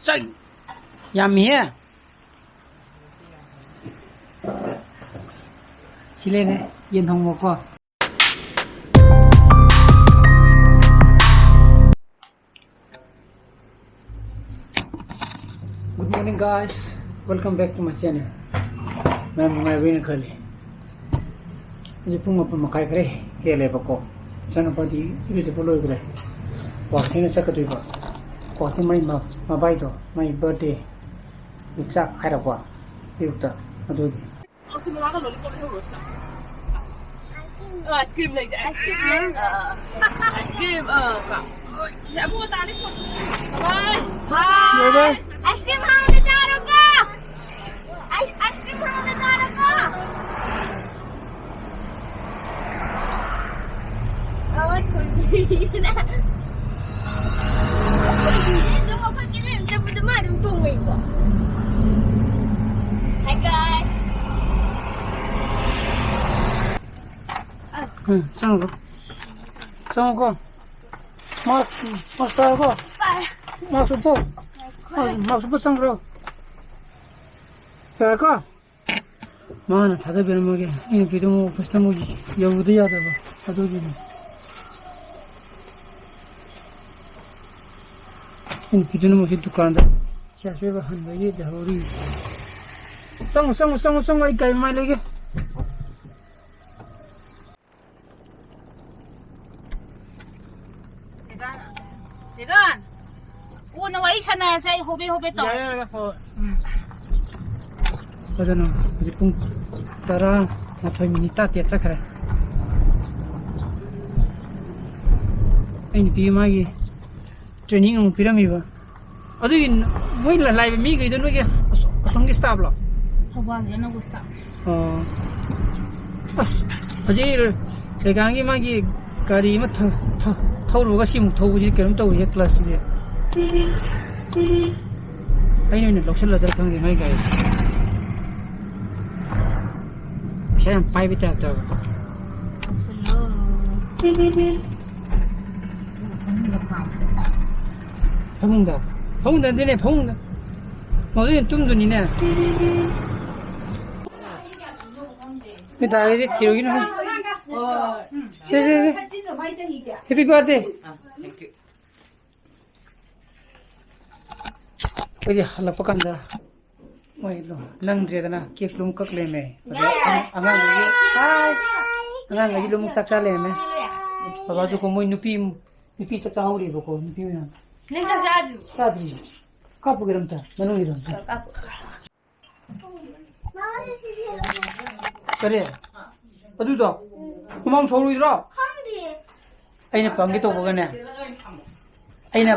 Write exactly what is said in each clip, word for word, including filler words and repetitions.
ꯆꯠ! ꯌꯥꯝꯃꯤꯍꯦ꯫ ꯁꯤ ꯂꯩꯔꯦ, ꯌꯦꯟ ꯊꯣꯡꯕꯀꯣ꯫ Good morning, guys. Welcome back to my channel. ꯃꯌꯥꯝ ꯅꯨꯡꯉꯥꯏꯕꯤꯅ ꯈꯜꯂꯤ꯫ ꯍꯧꯖꯤꯛ ꯄꯨꯡ ꯃꯥꯄꯟ ꯃꯈꯥꯏ ꯈꯔ ꯍꯦꯜꯂꯦꯕꯀꯣ꯫ ꯏꯆꯥꯅꯨꯄꯥꯗꯤ ꯏꯔꯨꯖꯕ ꯂꯣꯏꯈ꯭ꯔꯦ꯫ ꯋꯥꯛꯀꯤꯡ ꯆꯠꯀꯗꯣꯏꯕ꯫ ꯋꯥꯛꯀꯤꯡ ꯃꯥꯏ ꯃ-, ꯃꯕꯥꯏꯗꯣ, ꯃꯥꯏ birthday ꯒꯤ ꯆꯥꯛ ꯍꯥꯏꯔꯛꯄ ꯑꯌꯨꯛꯇ꯫ ꯑꯗꯨꯒꯤ ꯑꯥꯏꯁ ꯀ꯭ꯔꯤꯝ ꯂꯩꯁꯦ, ꯑꯥꯏꯁ ꯀ꯭ꯔꯤꯝ꯫ ꯑꯥ, ꯑꯥ꯫ ꯑꯥꯏꯁ ꯀ꯭ꯔꯤꯝ, ꯑꯥ, ꯀꯣ꯫ ꯑꯕꯨꯡꯉꯣ ꯇꯥꯅꯤ ꯐꯣꯟ꯫ ꯕꯥꯏ꯫ ꯕꯥꯏ꯫ ꯑꯥꯏꯁ ꯀ꯭ꯔꯤꯝ ꯍꯥꯎꯅ ꯆꯥꯔꯣꯀꯣ꯫ ꯑꯥꯏꯁ, ꯑꯥꯏꯁ ꯀ꯭ꯔꯤꯝ ꯍꯥꯎꯅ ꯆꯥꯔꯣꯀꯣ꯫ ꯑꯋꯥ ꯊꯣꯏꯕꯤꯅ꯫ ꯑꯁ, ꯊꯣꯏꯕꯤꯁꯦ ꯑꯗꯨꯝ ꯑꯩꯈꯣꯏ ꯀꯦꯅꯦꯜ ꯆꯠꯄꯗ ꯃꯥ ꯑꯗꯨꯝ ꯇꯣꯡꯉꯛꯏꯀꯣ꯫ Hi, guys. ꯎꯝ, ꯆꯪꯉꯨꯔꯣ꯫ ꯆꯪꯉꯨꯀꯣ꯫ ꯃꯥꯛꯁ, ꯃꯥꯛꯁ ꯇꯥꯔꯣꯀꯣ꯫ ꯃꯥꯛꯁ ꯎꯞꯄꯣ꯫ ꯃꯥꯛꯁ, ꯃꯥꯛꯁ ꯎꯞꯄꯣ ꯆꯪꯈ꯭ꯔꯣ꯫ ꯌꯥꯔꯦꯀꯣ? ꯃꯥꯅ ꯊꯥꯗꯕꯤꯔꯝꯃꯒꯦ꯫ ꯑꯩ ꯅꯨꯄꯤꯗꯨ ꯑꯃꯨꯛ ꯑꯣꯐꯤꯁꯇ ꯑꯃꯨꯛ ꯌꯧꯕꯗ ꯌꯥꯗꯕ꯫ ꯑꯗꯨꯒꯤꯅꯤ꯫ ꯑꯩ ꯅꯨꯄꯤꯗꯨꯅ ꯑꯃꯨꯛ ꯁꯤ ꯗꯨꯀꯥꯟꯗ ꯁꯤ ꯑꯁꯣꯏꯕ ꯍꯟꯕꯒꯤ ꯂꯩꯍꯧꯔꯤ꯫ ꯆꯪꯉꯨ, ꯆꯪꯉꯨ, ꯆꯪꯉꯨ, ꯆꯪꯉꯨ, ꯑꯩ ꯒꯥꯔꯤ ꯃꯃꯥꯏ ꯂꯩꯒꯦ꯫ ꯀꯣꯟꯅ ꯋꯥꯔꯤ ꯁꯥꯟꯅꯔꯁꯦ, ꯑꯩ ꯍꯣꯕꯦ ꯍꯣꯕꯦ ꯇꯧꯔꯦ꯫ ꯌꯥꯔꯦ, ꯌꯥꯔꯦ꯫ ꯍꯣꯏ꯫ ꯎꯝ꯫ ꯑꯗꯨꯅ ꯍꯧꯖꯤꯛ ꯄꯨꯡ ꯇꯔꯥꯃꯥꯊꯣꯏ ꯃꯤꯅꯤꯠ ꯇꯔꯥꯇꯔꯦꯠ ꯆꯠꯈ꯭ꯔꯦ꯫ ꯑꯩ ꯅꯨꯄꯤ ꯃꯥꯒꯤ training ꯑꯃꯨꯛ ꯄꯤꯔꯝꯃꯤꯕ꯫ ꯑꯗꯨꯒꯤ ꯅ-, ꯃꯣꯏ ꯂ-, ꯂꯥꯛꯏꯕ ꯃꯤꯈꯩꯗꯣ ꯅꯣꯏꯒꯤ ꯑꯁꯣ-, ꯑꯁꯣꯝꯒꯤ staff ꯂꯣ? ꯊꯧꯕꯥꯜꯒꯤ ꯑꯅꯧꯕ staff꯫ ꯑꯣ꯫ ꯑꯁ, ꯍꯧꯖꯤꯛ ꯂꯩꯀꯥꯡꯒꯤ ꯃꯥꯒꯤ ꯒꯥꯔꯤ ꯑꯃ ꯊ-, ꯊ-, ꯊꯧꯔꯨꯔꯒ ꯁꯤꯃꯨꯛ ꯊꯧꯕꯁꯤꯗꯤ ꯀꯩꯅꯣꯝ ꯇꯧꯋꯤꯍꯦ clutchꯁꯤꯗꯤ꯫ ꯑꯩꯅ ꯑꯣꯏꯅ ꯂꯧꯁꯤꯜꯂꯗ꯭ꯔꯥ ꯈꯪꯗꯦ ꯃꯥꯏ ꯒꯥꯔꯤ꯫ ꯄꯩꯁꯥ ꯌꯥꯝ ꯄꯥꯏꯕꯩ type ꯇꯧꯋꯦ꯫ ꯂꯧꯁꯤꯜꯂꯣ꯫ ꯐꯃꯨꯡꯗ ꯈꯥꯝꯃꯣ꯫ ꯐꯃꯨꯡꯗ? ꯐꯃꯨꯡꯗ ꯅꯠꯇꯦꯅꯦ, ꯐꯃꯨꯡꯗ꯫ ꯃꯗꯨ ꯇꯨꯝꯗꯣꯏꯅꯤꯅꯦ꯫ ꯅꯣꯏ ꯗꯥ ꯍꯣꯏꯗꯤ ꯊꯤꯔꯨꯒꯤꯅꯣ ꯍꯦ꯫ ꯁꯦ, ꯁꯦ, ꯁꯦ꯫ Happy birthday꯫ ꯑꯩꯈꯣꯏꯗꯤ ꯍꯜꯂꯛꯄ ꯀꯥꯟꯗ ꯃꯣꯏ ꯂꯣ-, ꯅꯪꯗ꯭ꯔꯦꯗꯅ, ꯀꯦꯛꯁꯨ ꯑꯗꯨꯝ ꯀꯛ ꯂꯩꯔꯝꯃꯦ꯫ ꯑꯗꯩ ꯑꯉꯥꯡ-, ꯑꯉꯥꯡꯈꯩꯒꯤ, ꯑꯉꯥꯡꯈꯩꯒꯤ ꯑꯗꯨꯝ ꯆꯥꯛ ꯆꯥ ꯂꯩꯔꯝꯃꯦ꯫ ꯕꯕꯥꯁꯨꯀꯣ ꯃꯣꯏ ꯅꯨꯄꯤ, ꯅꯨꯄꯤ ꯆꯥꯛ ꯆꯥꯍꯧꯔꯤꯕꯀꯣ, ꯅꯨꯄꯤ ꯃꯌꯥꯝ꯫ ꯅꯪ ꯆꯥꯛ ꯆꯥꯗ꯭ꯔꯤꯕꯣ? ꯆꯥꯗ꯭ꯔꯤ꯫ ꯀꯥꯞꯄꯨꯒꯦꯔ ꯑꯝꯇ, ꯃꯅꯨꯡꯒꯤꯗꯣ ꯑꯝꯇ꯫ ꯀꯥꯞꯄꯨ꯫ ꯀꯔꯤ? ꯑꯗꯨꯗꯣ? ꯍꯨꯃꯥꯡ ꯁꯧꯔꯨꯏꯗ꯭ꯔꯣ? ꯈꯪꯗꯦ꯫ ꯑꯩꯅ ꯄꯪꯒꯦ ꯇꯧꯕꯒꯅꯦ, ꯑꯩꯅ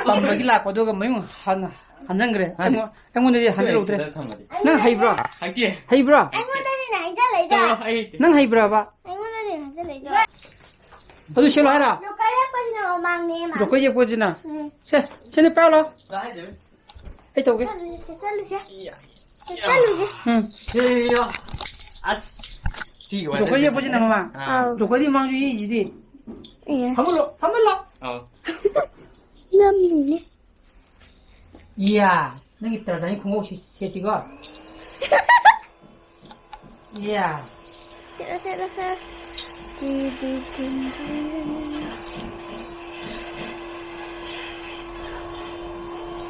ꯄꯪꯕꯒꯤ ꯂꯥꯛꯄ, ꯑꯗꯨꯒ ꯃꯌꯨꯝ ꯍꯟ-, ꯍꯟꯖꯟꯈ꯭ꯔꯦ꯫ ꯑꯩꯉꯣꯟ-, ꯑꯩꯉꯣꯟꯗꯗꯤ ꯍꯟꯖꯜꯂꯛꯇ꯭ꯔꯦ꯫ ꯅꯪ ꯍꯩꯕ꯭ꯔꯣ? ꯍꯩꯇꯦ꯫ ꯍꯩꯕ꯭ꯔꯣ? ꯑꯩꯉꯣꯟꯗꯗꯤ ꯍꯟꯖꯜꯂꯛꯏꯗꯣ꯫ ꯇꯧꯔꯣ, ꯑꯩ ꯍꯩꯇꯦ꯫ ꯅꯪ ꯍꯩꯕ꯭ꯔꯕ? ꯑꯩꯉꯣꯟꯗꯗꯤ ꯍꯟꯖꯜꯂꯛꯏꯗꯣ꯫ ꯑꯗꯨ ꯁꯦꯠꯂꯣ ꯍꯥꯏꯔꯣ? ꯖꯣꯀꯔ ꯌꯦꯛꯄꯁꯤꯅ ꯃꯃꯥꯡꯅꯦ, ꯃꯥ꯫ ꯖꯣꯀꯔ ꯌꯦꯛꯄꯁꯤꯅ? ꯎꯝ꯫ ꯁꯦ, ꯁꯦ, ꯅꯦ, ꯄꯥꯏꯔꯣ ꯂꯥꯎ꯫ ꯑꯩ ꯇꯧꯒꯦ꯫ ꯆꯠꯂꯨꯁꯦ, ꯆꯠꯂꯨꯁꯦ꯫ ꯆꯠꯂꯨꯁꯦ꯫ ꯎꯝ꯫ ꯁꯤ ꯌꯦꯡꯉꯣ꯫ ꯑꯁ꯫ ꯁꯤꯒꯤ ꯋꯥꯏꯗ ꯖꯣꯀꯔ ꯌꯦꯛꯄꯁꯤꯅ ꯃꯃꯥꯡ꯫ ꯑꯥ꯫ ꯑꯧ꯫ ꯖꯣꯀꯔꯗꯤ ꯃꯃꯥꯡꯁꯨ ꯌꯦꯛꯏꯁꯤꯗꯤ꯫ ꯑꯦ꯫ ꯐꯝꯍꯜꯂꯣ, ꯐꯝꯍꯜꯂꯣ꯫ ꯑꯧ꯫ ꯅꯝꯃꯤꯅꯦ꯫ ꯏꯌꯥ, ꯅꯪꯒꯤ ꯇꯔꯖꯥꯟꯒꯤ ꯈꯣꯡꯎꯞ ꯁꯤ-, ꯁꯦꯠꯁꯤꯀꯣ꯫ ꯏꯌꯥ꯫ ꯁꯦꯠꯂꯣ, ꯁꯦꯠꯂꯣ, ꯁꯦꯠꯂꯣ꯫ ꯇꯤ, ꯇꯤ, ꯇꯤ, ꯇꯤ꯫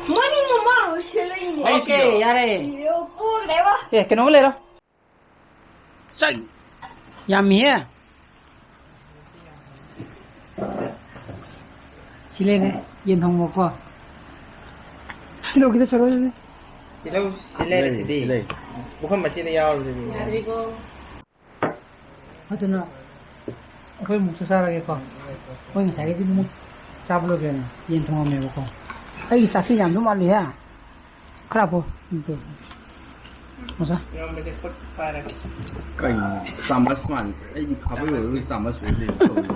ꯃꯣꯏꯅꯤ ꯃꯃꯥ ꯁꯦꯠꯂꯛꯏꯅꯦ꯫ ꯑꯩ ꯑꯣꯀꯦ, ꯁꯤꯔꯣ? ꯌꯥꯔꯦ꯫ ꯏꯌꯣ, ꯄꯨꯈ꯭ꯔꯦꯕ꯫ ꯁꯦ, ꯀꯩꯅꯣꯒ ꯂꯩꯔꯣ꯫ ꯆꯩ! ꯌꯥꯝꯃꯤꯍꯦ꯫ ꯁꯤ ꯂꯩꯔꯦ, ꯌꯦꯟ ꯊꯣꯡꯕꯀꯣ꯫ ꯀꯤꯂꯣ ꯈꯤꯇ ꯁꯣꯏꯔꯣ ꯑꯗꯨꯗꯤ꯫ ꯇꯤꯜꯍꯧ ꯁꯤ ꯂꯩꯔꯦ ꯂꯩ, ꯁꯤꯗꯤ꯫ ꯁꯤ ꯂꯩ꯫ ꯄꯨꯈꯝ ꯃꯆꯤꯗ ꯌꯥꯎꯔꯕꯗꯨꯗꯤ꯫ ꯌꯥꯗ꯭ꯔꯤꯕꯣ? ꯑꯗꯨꯅ ꯑꯩꯈꯣꯏ ꯑꯃꯨꯛ ꯆꯥꯛ ꯆꯥꯔꯒꯦꯀꯣ꯫ ꯃꯣꯏ ꯉꯁꯥꯏꯒꯤꯗꯤ ꯑꯃꯨꯛ ꯆꯥꯕ ꯂꯣꯏꯈ꯭ꯔꯦꯅ ꯌꯦꯟ ꯊꯣꯡꯉꯝꯃꯦꯕꯀꯣ꯫ ꯑꯩꯒꯤ ꯆꯥꯛꯁꯤ ꯌꯥꯝꯗꯧ ꯃꯥꯜꯂꯤꯍꯦ꯫ ꯈꯔ ꯍꯥꯞꯄꯣ꯫ ꯃꯆꯥ꯫ ꯀꯩꯅꯣ? ꯆꯥꯃꯁ ꯃꯥꯜꯂꯤ꯫ ꯑꯩꯗꯤ ꯈꯥꯕꯩ ꯑꯣꯏꯔꯒ ꯆꯥꯃꯁ ꯑꯣꯏ ꯂꯩꯔꯝꯃꯦ ꯇꯧꯔꯤꯁꯦ꯫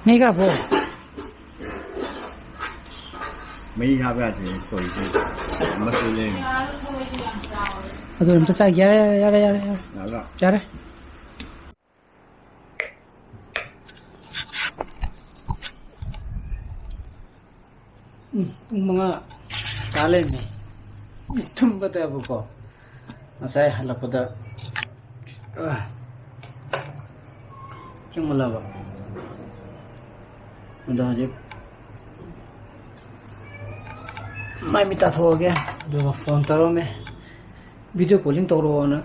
ꯃꯍꯤ ꯈꯔ ꯍꯥꯞꯄꯣ꯫ ꯃꯍꯤ ꯍꯥꯞꯄ ꯌꯥꯗꯦ ꯇꯧꯔꯤꯁꯦ꯫ ꯆꯥꯃꯁ ꯑꯣꯏ ꯂꯩꯔꯝꯃꯦ꯫ ꯑꯗꯨ ꯑꯝꯇ ꯆꯥꯒꯦ꯫ ꯌꯥꯔꯦ, ꯌꯥꯔꯦ, ꯌꯥꯔꯦ, ꯌꯥꯔꯦ, ꯌꯥꯔꯦ꯫ ꯌꯥꯔꯦ꯫ ꯎꯝ, ꯄꯨꯡ ꯃꯉꯥ ꯇꯥ ꯂꯩꯔꯝꯃꯦ꯫ ꯇꯨꯝꯕꯗꯕꯨꯀꯣ꯫ ꯉꯁꯥꯏ ꯍꯜꯂꯛꯄꯗ, ꯑ, ꯊꯦꯡꯃꯜꯂꯕ꯫ ꯑꯗꯣ ꯍꯧꯖꯤꯛ ꯃꯥꯏ ꯃꯤꯠ ꯇꯥꯊꯣꯛꯑꯒꯦ, ꯑꯗꯨꯒ ꯐꯣꯟ ꯇꯧꯔꯝꯃꯦ, video calling ꯇꯧꯔꯛꯑꯣꯅ꯫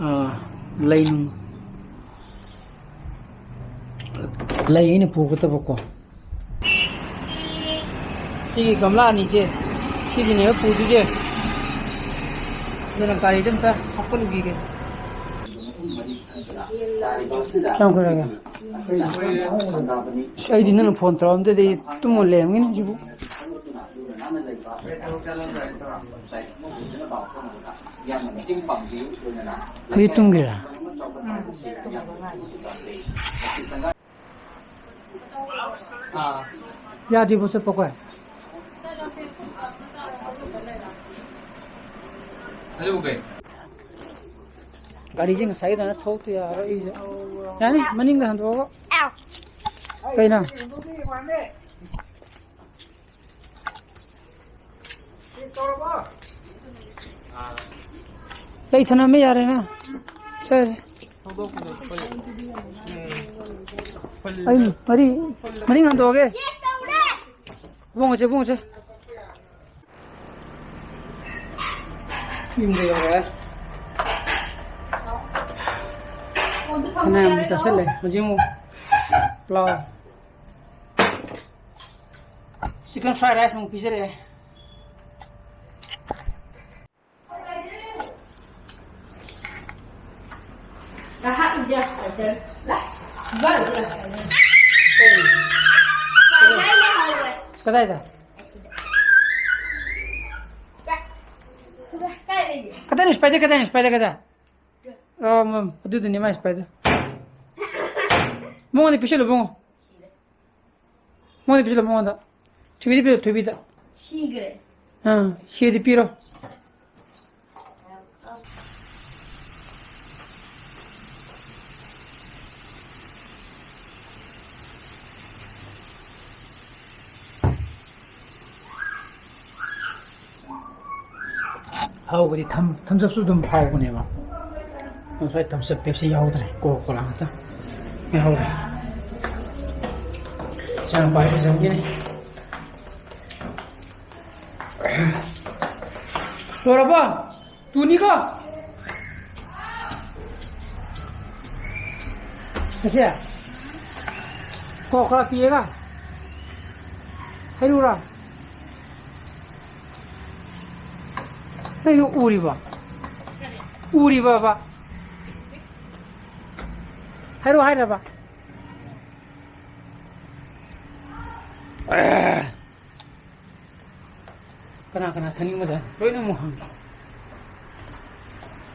ꯑꯥ, ꯂꯩ ꯅꯨꯡ, ꯂꯩ ꯑꯩꯅ ꯄꯨꯒꯗꯕꯀꯣ꯫ ꯁꯤꯒꯤ ꯒꯝꯂꯥ ꯑꯅꯤꯁꯦ, ꯁꯤꯁꯤꯅꯦꯕ ꯄꯨꯗꯣꯏꯁꯦ꯫ ꯑꯗꯨꯅ ꯒꯥꯔꯤꯗ ꯑꯝꯇ ꯍꯥꯞꯀꯠꯂꯨꯈꯤꯒꯦ꯫ ꯀꯌꯥꯝ ꯀꯨꯏꯔꯒꯦ? ꯑꯁ, ꯑꯩꯗꯤ ꯅꯪꯅ ꯐꯣꯟ ꯇꯧꯔꯛꯑꯝꯗꯗꯤ ꯑꯩ ꯇꯨꯝꯃ ꯂꯩꯔꯝꯒꯅꯤ ꯍꯧꯖꯤꯛꯄꯨ꯫ ꯍꯧꯖꯤꯛ ꯇꯨꯝꯒꯤꯔꯥ? ꯌꯥꯗ꯭ꯔꯤꯕꯣ ꯆꯠꯄ ꯀꯣꯏ? ꯑꯗꯨꯕꯨ ꯀꯩ? ꯒꯥꯔꯤꯁꯦ ꯉꯁꯥꯏꯒꯤ ꯑꯗꯨꯃꯥꯏꯅ ꯊꯧꯔꯛꯇ ꯌꯥꯔꯣꯏ ꯑꯩꯁꯦ꯫ ꯌꯥꯅꯤ, ꯃꯅꯤꯡꯗ ꯍꯟꯗꯣꯛꯑꯒ꯫ ꯀꯩꯅꯣ? ꯂꯩ ꯊꯅꯝꯃꯦ, ꯌꯥꯔꯦꯅ꯫ ꯆꯠꯂꯁꯤ꯫ ꯑꯩ ꯃꯔꯤ, ꯃꯔꯤ ꯍꯟꯗꯣꯛꯑꯒꯦ꯫ ꯏꯕꯨꯡꯉꯣꯁꯦ, ꯏꯕꯨꯡꯉꯣꯁꯦ꯫ ꯌꯨꯝꯗ ꯌꯧꯔꯦ꯫ ꯐꯅꯌꯥꯝ ꯆꯥꯁꯤꯜꯂꯦ꯫ ꯍꯧꯖꯤꯛ ꯑꯃꯨꯛ ꯄ꯭ꯂꯥꯎ꯫ Chicken fried rice ꯑꯃꯨꯛ ꯄꯤꯖꯔꯛꯑꯦ꯫ ꯀꯗꯥꯏꯗ? ꯀꯗꯥꯏꯅꯣ spider? ꯀꯗꯥꯏꯅꯣ spider? ꯀꯗꯥꯏ? ꯑꯣ, ꯃ-, ꯑꯗꯨꯗꯨꯅꯦ ꯃꯥꯏ spider꯫ ꯃꯉꯣꯟꯗ ꯄꯤꯁꯜꯂꯨ, ꯏꯕꯨꯡꯉꯣ꯫ ꯃꯉꯣꯟꯗ ꯄꯤꯁꯤꯜꯂꯣ, ꯃꯉꯣꯟꯗ꯫ ꯊꯣꯏꯕꯤꯗ ꯄꯤꯔꯣ, ꯊꯣꯏꯕꯤꯗ꯫ ꯁꯤꯈ꯭ꯔꯦ꯫ ꯑꯥ, ꯁꯤꯗꯤ ꯄꯤꯔꯣ꯫ ꯍꯥꯎꯕꯗꯤ ꯊꯝ-, ꯊꯝꯆꯞꯁꯨ ꯑꯗꯨꯝ ꯍꯥꯎꯕꯅꯦꯕ꯫ ꯉꯁꯥꯏ ꯊꯝꯆꯞ ꯄꯦꯞꯁꯤ ꯌꯥꯎꯗ꯭ꯔꯦ, ꯀꯣꯀꯥ ꯀꯣꯂꯥ ꯉꯥꯛꯇ ꯉꯥꯏꯍꯧꯔꯦ꯫ ꯆꯥꯡ ꯄꯥꯏꯕ ꯆꯪꯒꯤꯅꯤ꯫ ꯂꯣꯏꯔꯕꯣ? ꯇꯨꯅꯤꯀꯣ? ꯑꯁꯦ? ꯀꯣꯀꯥ ꯀꯣꯂꯥ ꯄꯤꯔꯒ? ꯍꯩꯔꯨꯔꯥ? ꯅꯪꯗꯣ ꯎꯔꯤꯕꯣ? ꯎꯔꯤꯕꯕ? ꯍꯥꯏꯔꯛꯑꯣ ꯍꯥꯏꯔꯕ? ꯀꯅꯥ ꯀꯅꯥ ꯊꯛꯅꯤꯡꯕꯗ ꯂꯣꯏꯅ ꯑꯃꯨꯛ ꯍꯪꯉꯤ꯫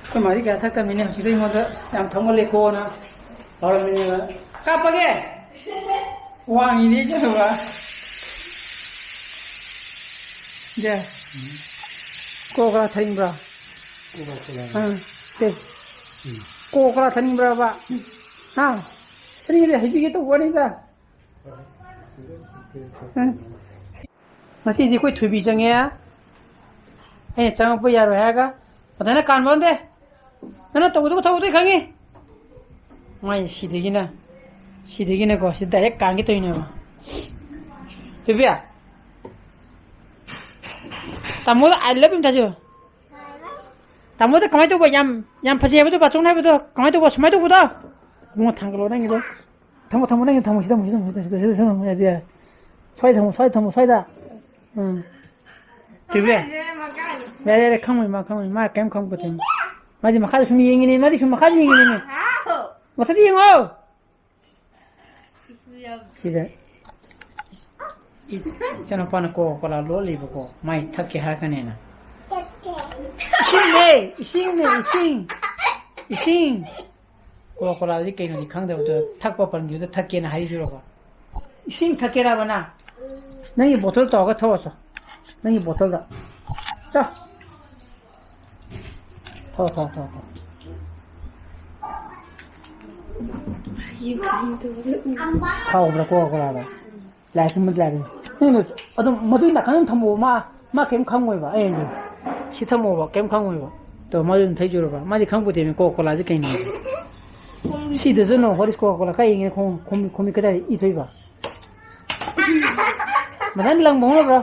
ꯑꯩꯈꯣꯏ ꯃꯥꯗꯤ ꯀꯌꯥ ꯊꯛꯇꯕꯅꯤꯅꯦ, ꯍꯧꯖꯤꯛꯇ ꯑꯩꯉꯣꯟꯗ ꯌꯥꯝ ꯊꯛꯃꯜꯂꯦꯀꯣꯅ ꯂꯥꯎꯔꯝꯃꯤꯅꯦꯕ꯫ ꯀꯥꯞꯄꯒꯦ? ꯋꯥꯡꯉꯤꯅꯦ ꯆꯠꯂꯨꯕ꯫ ꯌꯥ꯫ ꯀꯣꯀꯥ ꯀꯣꯂꯥ ꯊꯛꯅꯤꯡꯕ꯭ꯔꯥ? ꯀꯣꯀꯥ ꯀꯣꯂꯥ꯫ ꯑꯥ, ꯁꯦ꯫ ꯎꯝ꯫ ꯀꯣꯀꯥ ꯀꯣꯂꯥ ꯊꯛꯅꯤꯡꯕ꯭ꯔꯕ? ꯎꯝ꯫ ꯍꯥ? ꯊꯛꯅꯤꯡꯉꯗꯤ ꯍꯩꯕꯤꯒꯦ ꯇꯧꯕ ꯋꯥꯅꯤꯗ꯫ ꯎꯝ꯫ ꯉꯁꯤꯗꯤ ꯑꯩꯈꯣꯏ ꯊꯣꯏꯕꯤ ꯆꯪꯉꯦ꯫ ꯑꯩꯅ ꯆꯪꯉꯛꯄ ꯌꯥꯔꯣꯏ ꯍꯥꯏꯔꯒ ꯃꯊꯟꯇ ꯀꯥꯟꯕ ꯑꯣꯟꯗꯦ꯫ ꯅꯪꯅ ꯇꯧꯒꯗꯕ ꯊꯕꯛꯇꯣ ꯑꯩ ꯈꯪꯉꯤ꯫ ꯃꯥꯏ ꯁꯤꯗꯒꯤꯅ, ꯁꯤꯗꯒꯤꯅꯀꯣ, ꯁꯤ direct ꯀꯥꯟꯒꯦ ꯇꯧꯔꯤꯅꯦꯕ꯫ ꯊꯣꯏꯕꯤ, ꯇꯥꯃꯣꯗ I love you ꯑꯝꯇ ꯍꯥꯏꯖꯤꯜꯂꯣ꯫ ꯇꯥꯃꯣꯗ ꯀꯃꯥꯏꯅ ꯇꯧꯕ? ꯌꯥꯝ, ꯌꯥꯝ ꯐꯖꯩ ꯍꯥꯏꯕꯗꯣ, ꯕꯥꯆꯧꯅ ꯍꯥꯏꯕꯗꯣ ꯀꯃꯥꯏꯅ ꯇꯧꯕ? ꯁꯨꯃꯥꯏꯅ ꯇꯧꯕꯗꯣ? ꯏꯕꯨꯡꯉꯣ, ꯊꯥꯡꯒꯠꯂꯣ ꯅꯪꯒꯤꯗꯣ꯫ ꯊꯝꯃꯣ, ꯊꯝꯃꯣ, ꯅꯪꯒꯤ ꯊꯝꯃꯣ, ꯁꯤ ꯊꯝꯃꯣ, ꯁꯤ ꯊꯝꯃꯣ, ꯁꯤ ꯊꯝꯃꯣ, ꯁꯤ ꯊꯝꯃꯣ, ꯁꯤ ꯊꯝꯃꯣ, ꯌꯥꯗꯦ, ꯌꯥꯔꯦ꯫ ꯁ꯭ꯋꯥꯏꯗ ꯊꯝꯃꯣ, ꯁ꯭ꯋꯥꯏꯗ ꯊꯝꯃꯣ, ꯁ꯭ꯋꯥꯏꯗ꯫ ꯎꯝ꯫ ꯊꯣꯏꯕꯤ꯫ ꯑꯉꯥꯡꯁꯦ ꯃꯀꯥꯏ꯫ ꯌꯥꯔꯦ, ꯌꯥꯔꯦ, ꯈꯪꯉꯣꯏ, ꯃꯥ ꯈꯪꯉꯣꯏ, ꯃꯥ ꯀꯩꯝ ꯈꯪꯄꯣꯠꯇꯦ꯫ ꯃꯥꯗꯤ ꯃꯈꯥꯗ ꯁꯨꯝ ꯌꯦꯡꯉꯤꯅꯦ, ꯃꯥꯗꯤ ꯁꯨꯝ ꯃꯈꯥꯗ ꯌꯦꯡꯉꯤꯅꯦ꯫ ꯍꯥꯎ꯫ ꯃꯊꯛꯇ ꯌꯦꯡꯉꯣ꯫ ꯁꯤꯗ ꯏꯆꯥꯅꯨꯄꯥꯅ ꯀꯣꯀꯥ ꯀꯣꯂꯥ ꯂꯣꯜꯂꯤꯕꯀꯣ, ꯃꯥꯏ ꯊꯛꯀꯦ ꯍꯥꯏꯔꯛꯀꯅꯦꯅ꯫ ꯏꯁꯤꯡꯅꯦ, ꯏꯁꯤꯡꯅꯦ, ꯏꯁꯤꯡ, ꯏꯁꯤꯡ꯫ ꯀꯣꯀꯥ ꯀꯣꯂꯥꯗꯤ ꯀꯩꯅꯣꯗꯤ ꯈꯪꯗꯕꯗꯣ, ꯊꯛꯄ ꯄꯟꯈꯤꯕꯗ ꯊꯛꯀꯦꯅ ꯍꯥꯏꯔꯤꯁꯤꯔꯣꯕ? ꯏꯁꯤꯡ ꯊꯛꯀꯦꯔꯕ ꯅꯪ? ꯅꯪꯒꯤ ꯕꯣꯇꯜ ꯇꯧꯔꯒ ꯊꯛꯑꯣ ꯆꯣ꯫ ꯅꯪꯒꯤ ꯕꯣꯇꯜꯗ꯫ ꯆꯣ꯫ ꯊꯛꯑꯣ, ꯊꯛꯑꯣ, ꯊꯛꯑꯣ, ꯊꯛꯑꯣ꯫ ꯍꯥꯎꯕ꯭ꯔꯥ ꯀꯣꯀꯥ ꯀꯣꯂꯥꯗꯣ? ꯂꯥꯏ ꯊꯨꯝꯕ ꯂꯥꯏ ꯊꯨꯝꯕ꯫ ꯅꯪꯗꯣ ꯑꯗꯨꯝ ꯃꯗꯨꯒꯤ ꯅꯥꯀꯟꯗ ꯑꯗꯨꯝ ꯊꯝꯃꯣ꯫ ꯃꯥ, ꯃꯥ ꯀꯩꯝ ꯈꯪꯉꯣꯏꯕ ꯑꯩ ꯍꯥꯏꯁꯦ꯫ ꯁꯤ ꯊꯝꯃꯣꯕ, ꯀꯩꯝ ꯈꯪꯉꯣꯏꯕ꯫ ꯇꯣ, ꯃꯥꯁꯨ ꯑꯗꯨꯝ ꯊꯛꯏ ꯆꯨꯔꯕ? ꯃꯥꯗꯤ ꯈꯪꯄꯣꯠꯇꯦꯃꯤ ꯀꯣꯀꯥ ꯀꯣꯂꯥꯁꯦ ꯀꯩꯅꯣ꯫ ꯁꯤꯗꯁꯨ ꯅꯣ ꯍꯣꯔꯤꯁ ꯀꯣꯀꯥ ꯀꯣꯂꯥ ꯀꯛꯏꯉꯩ ꯈꯣꯡ-, ꯈꯣꯝꯃꯤ-, ꯈꯣꯝꯃꯤ ꯀꯗꯥꯏ ꯏ ꯊꯣꯛꯏꯕ? ꯃꯊꯟ ꯂꯪꯕ ꯍꯧꯅꯕ꯭ꯔꯣ?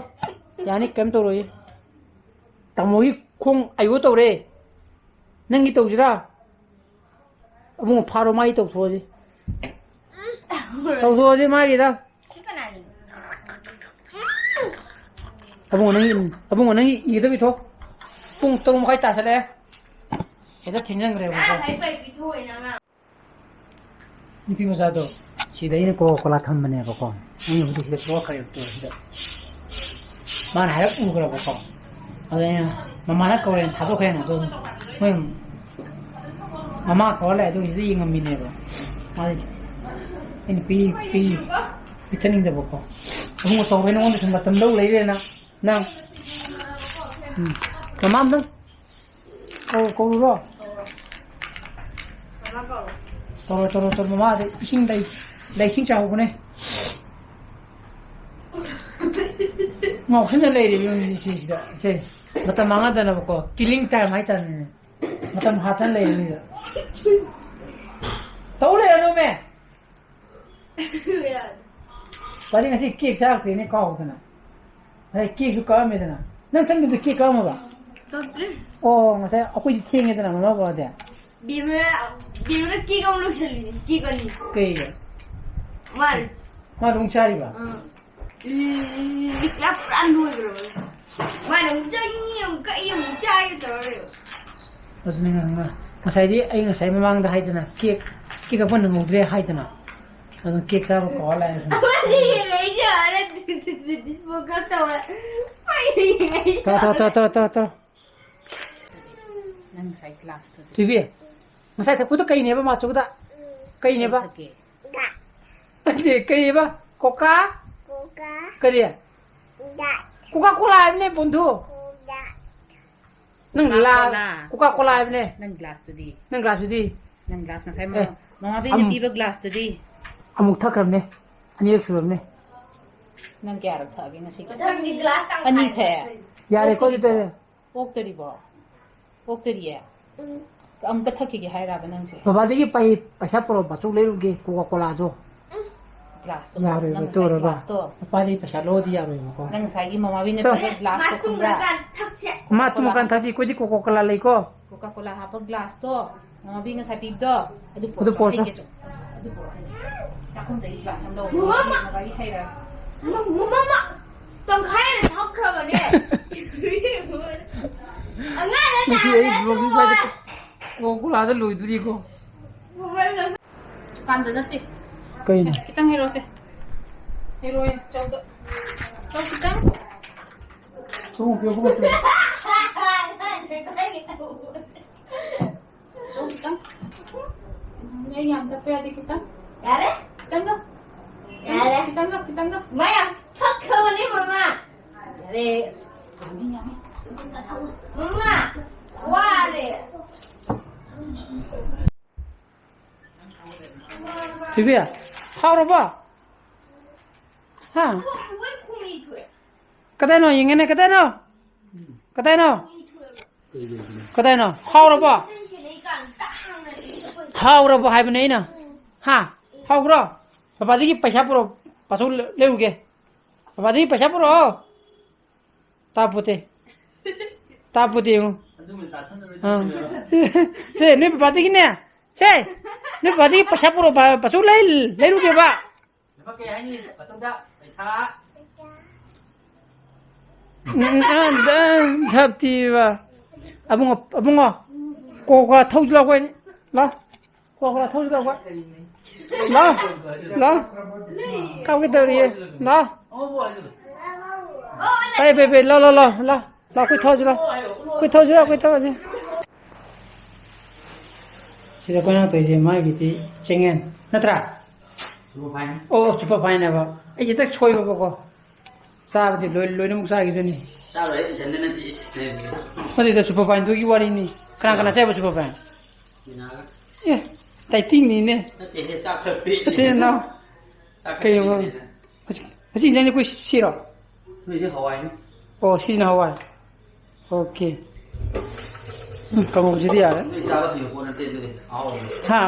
ꯌꯥꯅꯤ, ꯀꯩꯝ ꯇꯧꯔꯣꯏꯌꯦ꯫ ꯇꯥꯃꯣꯒꯤ ꯈꯣꯡ ꯑꯌꯣ ꯇꯧꯔꯦ꯫ ꯅꯪꯒꯤ ꯇꯧꯁꯤꯔꯥ? ꯑꯕꯨꯡꯉꯣ ꯐꯥꯔꯣ, ꯃꯥꯒꯤ ꯇꯧꯊꯣꯛꯑꯁꯤ꯫ ꯇꯧꯊꯣꯛꯑꯁꯤ ꯃꯥꯒꯤꯗ꯫ ꯁꯤ ꯀꯅꯥꯒꯤꯅꯣ? ꯑꯕꯨꯡꯉꯣ ꯅꯪꯒꯤ, ꯑꯕꯨꯡꯉꯣ ꯅꯪꯒꯤ ꯏꯒꯗꯕ ꯏꯊꯣꯛ꯫ ꯄꯨꯡ ꯇꯔꯨꯛ ꯃꯈꯥꯏ ꯇꯥꯁꯜꯂꯛꯑꯦ꯫ ꯍꯦꯛꯇ ꯊꯦꯡꯖꯟꯈ꯭ꯔꯦꯕꯀꯣ꯫ ꯅꯨꯄꯤ ꯃꯆꯥꯗꯣ ꯁꯤꯗ ꯑꯩꯅ ꯀꯣꯀꯥ ꯀꯣꯂꯥ ꯊꯝꯕꯅꯦꯕꯀꯣ꯫ ꯑꯩꯅ ꯍꯧꯖꯤꯛ ꯁꯤꯗ ꯊꯣꯛꯂꯛꯈ꯭ꯔꯦꯕ ꯁꯤꯗ꯫ ꯃꯥꯅ ꯍꯥꯏꯔꯞ ꯎꯈ꯭ꯔꯕꯀꯣ꯫ ꯑꯗ ꯑꯩꯅ ꯃꯃꯥꯅ ꯀꯧꯔꯦꯅ ꯊꯥꯗꯣꯛꯈ꯭ꯔꯦꯅ ꯑꯗꯨꯝ꯫ ꯃꯣꯏ ꯃꯃꯥ ꯀꯧꯔ ꯂꯩ, ꯑꯗꯨ ꯁꯤꯗ ꯌꯦꯡꯉꯝꯃꯤꯅꯦꯕ꯫ ꯃꯥꯗꯤ ꯑꯩꯅ ꯄꯤ-, ꯄꯤ-, ꯄꯤꯊꯛꯅꯤꯡꯗꯕꯀꯣ꯫ ꯑꯕꯨꯡꯉꯣ ꯇꯧꯔꯦ ꯅꯉꯣꯟꯗ ꯁꯨꯝ ꯃꯇꯝ ꯂꯧ ꯂꯩꯔꯦꯅ꯫ ꯅꯪ꯫ ꯎꯝ꯫ ꯃꯃꯥ ꯑꯝꯇꯪ ꯀꯧ-, ꯀꯧꯔꯨꯔꯣ? ꯇꯧꯔꯣ, ꯇꯧꯔꯣ, ꯇꯧꯔꯣ꯫ ꯃꯃꯥꯗ ꯏꯁꯤꯡ ꯂꯩ-, ꯂꯩꯁꯤꯡ ꯆꯥꯍꯧꯕꯅꯦ꯫ ꯉꯥꯎꯁꯟꯅ ꯂꯩꯔꯦꯕ ꯌꯦꯡꯉꯨꯅꯦ ꯁꯤꯁꯤꯗ꯫ ꯁꯦ, ꯃꯇꯝ ꯃꯥꯡꯍꯟꯗꯅꯕꯀꯣ, ꯀꯤꯂꯤꯡ ꯇꯥꯏꯝ ꯍꯥꯏꯇꯥꯔꯦꯅꯦ꯫ ꯃꯇꯝ ꯍꯥꯠꯇꯅ ꯂꯩꯔꯦ ꯁꯤꯗ꯫ ꯇꯧ ꯂꯩꯔꯅꯨꯃꯦ꯫ ꯌꯥꯔꯦ꯫ ꯋꯥꯔꯤ ꯉꯁꯤ ꯀꯦꯛ ꯆꯥꯔꯛꯇ꯭ꯔꯦꯅꯦ, ꯀꯥꯎꯗꯅ꯫ ꯉꯁꯥꯏ ꯀꯦꯛꯁꯨ ꯀꯛꯑꯝꯃꯦꯗꯅ꯫ ꯅꯪ ꯆꯪꯈꯤꯕꯗꯣ ꯀꯦꯛ ꯀꯛꯑꯝꯃꯕ? ꯀꯛꯇ꯭ꯔꯤ꯫ ꯑꯣ, ꯉꯁꯥꯏ ꯑꯩꯈꯣꯏꯗꯤ ꯊꯦꯡꯉꯦꯗꯅ, ꯃꯃꯥ ꯕꯕꯥꯗꯤ꯫ ꯕꯦꯝꯃ, ꯕꯦꯝꯃꯅ ꯀꯦꯛ ꯑꯃ ꯂꯣꯏꯁꯜꯂꯤꯅꯦ, ꯀꯦꯛ ꯑꯅꯤ꯫ ꯀꯩꯒꯤ? ꯃꯥꯅꯦ꯫ ꯃꯥ ꯑꯗꯨꯝ ꯆꯥꯔꯤꯕ? ꯑꯥ꯫ ꯂꯤꯛꯂꯥ ꯄꯨꯔꯥ ꯂꯣꯏꯈ꯭ꯔꯕꯅꯦ꯫ ꯃꯥꯅ ꯑꯃꯨꯛ ꯆꯪꯉꯤ, ꯑꯃꯨꯛ ꯀꯛꯏ, ꯑꯃꯨꯛ ꯆꯥꯏ ꯇꯧꯔ ꯂꯩꯕ꯫ ꯑꯗꯨꯅꯤ ꯉ-, ꯉ-, ꯉꯁꯥꯏꯗꯤ ꯑꯩ ꯉꯁꯥꯏ ꯃꯃꯥꯡꯗ ꯍꯥꯏꯗꯅ ꯀꯦꯛ, ꯀꯦꯛ ꯀꯛꯄ ꯅꯪꯍꯧꯗ꯭ꯔꯦ ꯍꯥꯏꯗꯅ꯫ ꯑꯗꯨ ꯀꯦꯛ ꯆꯥꯕ ꯀꯥꯎꯔ ꯂꯥꯛꯑꯦ꯫ ꯑꯃꯗꯤ ꯌꯦꯡꯉꯛꯏꯁꯦ ꯍꯥꯟꯅ ꯗꯤꯁꯐꯣꯀꯁ ꯇꯧꯔꯦ꯫ ꯃꯥꯏꯗ ꯌꯦꯡꯉꯛꯏꯁꯦ꯫ ꯇꯧꯔꯣ, ꯇꯧꯔꯣ, ꯇꯧꯔꯣ, ꯇꯧꯔꯣ, ꯇꯧꯔꯣ, ꯇꯧꯔꯣ꯫ ꯅꯪ ꯉꯁꯥꯏ ꯒ꯭ꯂꯥꯁꯇꯨꯗꯤ꯫ ꯊꯣꯏꯕꯤ, ꯉꯁꯥꯏ ꯊꯛꯄꯗꯣ ꯀꯩꯅꯦꯕ ꯃꯥꯆꯨꯗ? ꯀꯩꯅꯦꯕ? ꯀꯩ ꯊꯛꯀꯦ? ꯅꯠꯇꯦ, ꯀꯩꯕ? ꯀꯣꯀꯥ? ꯀꯣꯀꯥ꯫ ꯀꯔꯤ? ꯗꯥ꯫ ꯀꯣꯀꯥ ꯀꯣꯂꯥ ꯍꯥꯏꯕꯅꯦ, ꯕꯨꯟꯙꯨ꯫ ꯀꯣꯀꯥ꯫ ꯅꯪ ꯀꯣꯀꯥ ꯂꯥ-, ꯀꯣꯂꯥ꯫ ꯀꯣꯀꯥ ꯀꯣꯂꯥ ꯍꯥꯏꯕꯅꯦ꯫ ꯅꯪ ꯒ꯭ꯂꯥꯁꯇꯨꯗꯤ? ꯅꯪ ꯒ꯭ꯂꯥꯁꯇꯨꯗꯤ? ꯅꯪ ꯒ꯭ꯂꯥꯁ ꯉꯁꯥꯏ ꯑꯦ, ꯃꯃꯥ-, ꯃꯃꯥꯕꯤꯅ ꯑꯝ-, ꯄꯤꯕ ꯒ꯭ꯂꯥꯁꯇꯨꯗꯤ? ꯑꯃꯨꯛ ꯊꯛꯈ꯭ꯔꯕꯅꯦ꯫ ꯑꯅꯤꯔꯛ ꯁꯨꯔꯕꯅꯦ꯫ ꯅꯪ ꯀꯌꯥꯔꯛ ꯊꯛꯑꯒꯦ ꯉꯁꯤꯒꯤ? ꯃꯊꯪꯗꯤ ꯒ꯭ꯂꯥꯁ ꯇꯪꯈꯥꯏ ꯑꯅꯤ ꯊꯛꯑꯦ? ꯊꯛꯇꯣꯏꯅꯦ꯫ ꯌꯥꯔꯦꯀꯣ, ꯑꯗꯨꯗꯤ꯫ ꯄꯣꯛꯇꯔꯤꯕꯣ? ꯄꯣꯛꯇꯔꯤꯌꯦ? ꯎꯝ꯫ ꯑꯃꯨꯛꯀ ꯊꯛꯈꯤꯒꯦ ꯍꯥꯏꯔꯕ ꯅꯪꯁꯦ? ꯕꯕꯥꯗꯒꯤ ꯄꯩ-, ꯄꯩꯁꯥ ꯄꯨꯔꯛꯑꯣ, ꯕꯥꯆꯧ ꯂꯩꯔꯨꯒꯦ, ꯀꯣꯀꯥ ꯀꯣꯂꯥꯗꯣ꯫ ꯒ꯭ꯂꯥꯁꯇꯣ ꯌꯥꯔꯣꯏꯕ, ꯅꯪ ꯉꯁꯥꯏ ꯇꯧꯔꯕ? ꯒ꯭ꯂꯥꯁꯇꯣ꯫ ꯕꯕꯥꯗꯒꯤ ꯄꯩꯁꯥ ꯂꯧꯔꯗꯤ ꯌꯥꯔꯣꯏꯕꯀꯣ꯫ ꯅꯪ ꯉꯁꯥꯏꯒꯤ ꯃꯃꯥꯕꯤꯅ ꯆꯣ꯫ ꯄꯤꯕ ꯒ꯭ꯂꯥꯁꯇꯣ ꯃꯥ ꯈꯪꯕ꯭ꯔꯥ? ꯇꯨꯝꯃꯀꯥꯟ ꯊꯛꯁꯦ꯫ ꯃꯥ ꯀꯣꯀꯥ ꯀꯣꯂꯥ ꯇꯨꯝꯃꯀꯥꯟ ꯊꯛꯁꯤ, ꯑꯩꯈꯣꯏꯗꯤ ꯀꯣꯀꯥ ꯀꯣꯂꯥ ꯂꯩꯀꯣ꯫ ꯀꯣꯀꯥ ꯀꯣꯂꯥ ꯍꯥꯞꯄ ꯒ꯭ꯂꯥꯁꯇꯣ, ꯃꯃꯥꯕꯤ ꯉꯁꯥꯏ ꯄꯤꯕꯗꯣ, ꯑꯗꯨ ꯑꯗꯨ ꯄꯣꯠꯇꯣ ꯄꯣꯠꯇꯣ꯫ ꯍꯩꯒꯦ ꯆꯣ꯫ ꯑꯗꯨ ꯄꯣꯠꯇꯣ ꯍꯩꯒꯦ꯫ ꯆꯥꯛꯈꯨꯝꯗꯒꯤ ꯒ꯭ꯂꯥꯁ ꯑꯃ ꯂꯧꯔꯣ꯫ ꯃꯃꯥ! ꯃꯃꯥꯕꯤ ꯍꯩꯔꯒ꯫ ꯃ-, ꯃꯃꯥ! ꯇꯪꯈꯥꯏ ꯍꯦꯟꯅ ꯊꯛꯈ꯭ꯔꯕꯅꯦ꯫ ꯑꯉꯥꯡꯅ ꯉꯁꯤ ꯑꯩ ꯇꯥꯕꯗ vlogging ꯇꯨꯝꯃꯣ꯫ ꯁ꯭ꯋꯥꯏꯗ ꯀꯣ-, ꯀꯣꯀꯥ ꯀꯣꯂꯥꯗ ꯂꯣꯏꯗꯣꯔꯤꯀꯣ꯫ ꯃꯃꯥ! ꯀꯥꯟꯗ ꯅꯠꯇꯦ꯫ ꯀꯩꯅꯣ? ꯁꯦ, ꯈꯤꯇꯪ ꯍꯩꯔꯛꯑꯣꯁꯦ꯫ ꯍꯩꯔꯛꯑꯣꯌꯦ, ꯆꯧꯗ꯫ ꯆꯧ ꯈꯤꯇꯪ꯫ ꯆꯧ ꯄꯤꯔꯛꯄ ꯉꯥꯛꯇꯅꯤ꯫ ꯆꯧ ꯈꯤꯇꯪ꯫ ꯑꯩ ꯌꯥꯝ ꯊꯛꯄ ꯌꯥꯗꯦ, ꯈꯤꯇꯪ꯫ ꯌꯥꯔꯦ? ꯈꯤꯇꯪꯒ꯫ ꯌꯥꯔꯦ꯫ ꯈꯤꯇꯪꯒ, ꯈꯤꯇꯪꯒ꯫ ꯃꯥ ꯌꯥꯝ ꯊꯛꯈ꯭ꯔꯕꯅꯦ, ꯃꯃꯥ꯫ ꯌꯥꯔꯦ꯫ ꯑꯁ, ꯌꯥꯝꯃꯤ, ꯌꯥꯝꯃꯤ꯫ ꯃꯃꯥ, ꯋꯥꯔꯦ꯫ ꯊꯣꯏꯕꯤ, ꯍꯥꯎꯔꯕꯣ? ꯍꯥ? ꯀꯗꯥꯏꯅꯣ? ꯌꯦꯡꯒꯦꯅꯦ, ꯀꯗꯥꯏꯅꯣ? ꯀꯗꯥꯏꯅꯣ? ꯀꯗꯥꯏꯅꯣ? ꯍꯥꯎꯔꯕꯣ? ꯍꯥꯎꯔꯕꯣ ꯍꯥꯏꯕꯅꯦ ꯑꯩꯅ꯫ ꯍꯥ? ꯍꯥꯎꯕ꯭ꯔꯣ? ꯄꯄꯥꯗꯒꯤ ꯄꯩꯁꯥ ꯄꯨꯔꯛꯑꯣ, ꯄꯥꯁꯧ ꯂꯩꯔꯨꯒꯦ꯫ ꯄꯄꯥꯗꯒꯤ ꯄꯩꯁꯥ ꯄꯨꯔꯛꯑꯣ꯫ ꯇꯥꯄꯣꯠꯇꯦ꯫ ꯇꯥꯄꯣꯠꯇꯦ ꯌꯦꯡꯉꯨ꯫ ꯑꯗꯨꯃ ꯇꯥꯁꯟꯅꯔꯣꯏ ꯑꯪ꯫ ꯇꯧꯕꯅꯦꯕ꯫ ꯁꯦ, ꯅꯣꯏ ꯄꯄꯥꯗꯒꯤꯅꯦ꯫ ꯁꯦ, ꯅꯣꯏ ꯄꯄꯥꯗꯒꯤ ꯄꯩꯁꯥ ꯄꯨꯔꯛꯑꯣ, ꯄ-, ꯄꯥꯁꯧ ꯂꯩ-, ꯂꯩꯔꯨꯒꯦꯕ꯫ ꯂꯨꯄꯥ ꯀꯌꯥ ꯍꯥꯏꯅꯤ? ꯃꯇꯨꯡꯗ ꯄꯩꯁꯥ꯫ ꯎꯝ, ꯎꯝ, ꯑ, ꯗ, ꯙꯞꯇꯤꯕ꯫ ꯑꯕꯨꯡꯉꯣ, ꯑꯕꯨꯡꯉꯣ, ꯀꯣ ꯈꯔ ꯊꯧꯁꯤ ꯂꯥꯎ, ꯑꯩꯈꯣꯏ꯫ ꯂꯥꯎ꯫ ꯀꯣ ꯈꯔ ꯊꯧꯁꯤ ꯂꯥꯎ, ꯑꯩꯈꯣꯏ꯫ ꯂꯥꯎ꯫ ꯂꯥꯎ꯫ ꯀꯥꯞꯀꯦ ꯇꯧꯔꯤꯌꯦ꯫ ꯂꯥꯎ꯫ ꯄꯥꯏ, ꯄꯥꯏ, ꯄꯥꯏ, ꯂꯥꯎ, ꯂꯥꯎ, ꯂꯥꯎ, ꯂꯥꯎ꯫ ꯂꯥꯎ, ꯑꯩꯈꯣꯏ ꯊꯧꯁꯤ ꯂꯥꯎ꯫ ꯑꯩꯈꯣꯏ ꯊꯧꯁꯤ ꯂꯥꯎ, ꯑꯩꯈꯣꯏ ꯊꯧꯁꯤ꯫ ꯁꯤꯗ ꯑꯩꯈꯣꯏꯅ ꯇꯧꯔꯤꯁꯦ ꯃꯥꯒꯤꯗꯤ ꯆꯦꯡꯌꯦꯟ ꯅꯠꯇ꯭ꯔꯥ? Super fine꯫ ꯑꯣ, super fine ꯍꯥꯏꯕ꯫ ꯑꯩꯁꯦ ꯍꯦꯛꯇ ꯁꯣꯏꯕꯀꯣ꯫ ꯆꯥꯕꯗꯤ ꯂꯣꯏ-, ꯂꯣꯏꯅꯃꯛ ꯆꯥꯈꯤꯗꯣꯏꯅꯤ꯫ ꯆꯥꯔꯣꯏ, ꯏꯊꯟꯗ ꯅꯠꯇꯦ, ꯏꯁ, ꯅꯪꯗꯤ꯫ ꯅꯠꯇꯦꯗ, super fine ꯗꯨꯒꯤ ꯋꯥꯔꯤꯅꯤ꯫ ꯀꯅꯥ ꯀꯅꯥ ꯆꯥꯏꯕ super fine? ꯃꯤꯅꯥꯒ꯫ ꯑꯦ, dieting ꯅꯤꯅꯦ꯫ ꯅꯠꯇꯦꯍꯦ, ꯆꯥꯛ ꯈꯔ ꯄꯦꯠꯂꯤ꯫ ꯅꯠꯇꯦ, ꯅꯅꯥꯎ꯫ ꯆꯥꯛ ꯈꯔ ꯀꯩꯅꯣ? ꯄꯦꯠꯂꯤ꯫ ꯍꯧꯖꯤꯛ, ꯍꯧꯖꯤꯛ ꯏꯟꯖꯥꯡꯁꯦ ꯑꯩꯈꯣꯏ ꯁꯤꯔꯣ? ꯅꯣꯏꯗꯤ ꯍꯋꯥꯏꯅꯤ꯫ ꯑꯣ, ꯁꯤꯁꯤꯅ ꯍꯋꯥꯏ꯫ ꯑꯣꯀꯦ꯫ ꯎꯝ, ꯀꯥꯡꯍꯧꯁꯤꯗꯤ ꯌꯥꯔꯦ꯫ ꯅꯣꯏ ꯆꯥꯕ ꯍꯩꯕ ꯄꯣꯠ ꯅꯠꯇꯦ ꯑꯗꯨꯗꯤ꯫ ꯑꯍꯥꯎꯕꯅꯤ꯫ ꯍꯥ?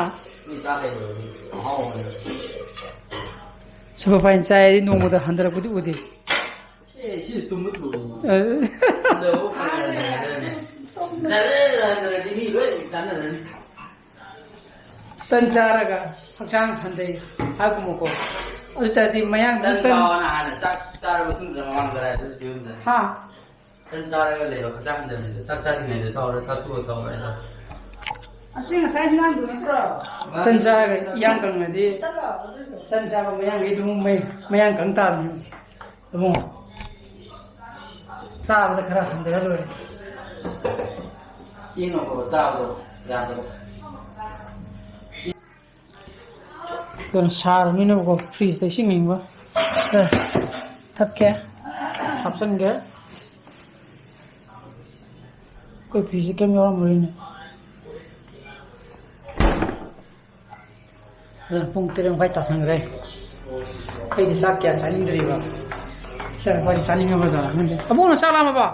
ꯅꯣꯏ ꯆꯥꯕ ꯍꯩꯕ ꯑꯍꯥꯎꯕꯅꯤ꯫ ꯁꯨꯄꯔ ꯐꯥꯏꯟ ꯆꯥꯏꯗꯤ ꯅꯣꯡꯃꯗ ꯍꯟꯊꯔꯛꯄꯗꯤ ꯎꯗꯦ꯫ ꯑꯦ, ꯁꯤ ꯇꯨꯝꯕ ꯊꯨꯕꯅꯤ꯫ ꯑ꯫ ꯍꯟꯊꯕ ꯐꯔꯛ ꯇꯥꯅꯤ ꯍꯥꯏꯔꯅꯤ꯫ ꯆꯥꯔꯦ ꯍꯟꯊꯔꯗꯤ ꯃꯤ ꯂꯣꯏ ꯆꯥꯟꯅꯔꯅꯤ꯫ ꯇꯟ ꯆꯥꯔꯒ ꯍꯛꯆꯥꯡ ꯍꯟꯊꯩ ꯍꯥꯏꯒꯨꯝꯕꯀꯣ꯫ ꯑꯗꯨ ꯇꯥꯔꯗꯤ ꯃꯌꯥꯡ ꯇꯟ ꯇꯟ ꯆꯥꯎꯑꯣꯅ ꯍꯥꯟꯅ ꯆꯥꯛ ꯆꯥꯔꯕ ꯃꯇꯨꯡꯗ ꯃꯃꯥꯡꯗ ꯍꯥꯏꯕꯁꯨ ꯌꯨꯝꯗ꯫ ꯍꯥ? ꯇꯟ ꯆꯥꯔꯒ ꯂꯩꯕ ꯍꯛꯆꯥꯡ ꯍꯟꯊꯕꯅꯤꯗ꯫ ꯆꯥꯛ ꯆꯥꯗ꯭ꯔꯤꯉꯩꯗ ꯆꯥꯎꯔ ꯆꯥꯊꯣꯛꯑ ꯆꯥꯎꯔ ꯍꯥꯏꯗꯣ꯫ ꯑꯁꯤ ꯉꯁꯥꯏ ꯍꯤꯟꯖꯥꯡꯗꯨ ꯅꯠꯇ꯭ꯔꯣ? ꯇꯟ ꯆꯥꯔꯒ ꯏꯌꯥꯡ ꯀꯪꯉꯗꯤ ꯆꯠꯂꯣ, ꯑꯗꯨꯁꯨ꯫ ꯇꯟ ꯆꯥꯕ ꯃꯌꯥꯡꯒꯩ ꯑꯗꯨꯝ ꯃꯩ-, ꯃꯌꯥꯡ ꯀꯪ ꯇꯥꯕꯅꯤ꯫ ꯏꯕꯨꯡꯉꯣ, ꯆꯥꯕꯗ ꯈꯔ ꯍꯟꯊꯔ ꯂꯣꯏꯔꯦ꯫ ꯆꯦꯡ ꯑꯐꯕ ꯆꯥꯕꯗꯣ ꯌꯥꯗꯕ꯫ ꯀꯩꯅꯣ ꯁꯥꯔꯕꯅꯤꯅꯀꯣ, ꯐ꯭ꯔꯤꯖꯇ ꯏꯁꯤꯡ ꯑꯏꯪꯕ ꯈꯔ ꯊꯛꯀꯦ, ꯍꯥꯞꯆꯤꯟꯒꯦ꯫ ꯑꯩꯈꯣꯏ ꯐ꯭ꯔꯤꯖꯇ ꯀꯩꯝ ꯌꯥꯎꯔꯝꯃꯔꯣꯏꯅꯦ꯫ ꯑꯗꯨꯅ ꯄꯨꯡ ꯇꯔꯦꯠ ꯃꯈꯥꯏ ꯇꯥꯁꯟꯈ꯭ꯔꯦ꯫ ꯑꯩꯗꯤ ꯆꯥꯛ ꯀꯌꯥ ꯆꯥꯅꯤꯡꯗ꯭ꯔꯤꯕ꯫ ꯏꯆꯥꯅꯨꯄꯥꯗꯤ ꯆꯥꯅꯤꯡꯉꯕ ꯖꯥꯠꯂ ꯈꯪꯗꯦ꯫ ꯑꯕꯣꯛꯅ ꯆꯥꯛ ꯂꯥꯝꯃꯕ?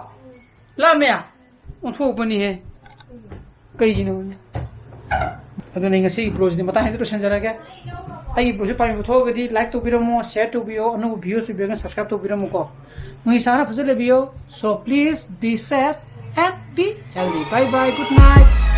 ꯂꯥꯝꯃꯦ? ꯑꯣꯟꯊꯣꯛꯄꯅꯤꯍꯦ꯫ ꯀꯩꯒꯤꯅꯣ? ꯑꯗꯨꯅ ꯑꯩ ꯉꯁꯤꯒꯤ ꯕ꯭ꯂꯣꯒꯁꯤꯗꯤ ꯃꯇꯥꯡ ꯍꯦꯛꯇ ꯂꯣꯏꯁꯤꯟꯖꯔꯒꯦ꯫ ꯑꯩꯒꯤ ꯕ꯭ꯂꯣꯒꯁꯤ ꯄꯥꯝꯕꯤꯕ ꯊꯣꯛꯑꯒꯗꯤ ꯂꯥꯏꯛ ꯇꯧꯕꯤꯔꯝꯃꯣ, ꯁꯤꯌꯔ ꯇꯧꯕꯤꯌꯣ, ꯑꯅꯧꯕ ꯚ꯭ꯌꯨꯁ ꯑꯣꯏꯕꯤꯔꯒꯅ ꯁꯕꯁꯀ꯭ꯔꯥꯏꯕ ꯇꯧꯕꯤꯔꯝꯃꯨꯀꯣ꯫ ꯅꯣꯏ ꯏꯁꯥꯅ ꯐꯖꯅ ꯂꯩꯕꯤꯌꯣ꯫ So please be safe and be healthy. Bye bye, good night.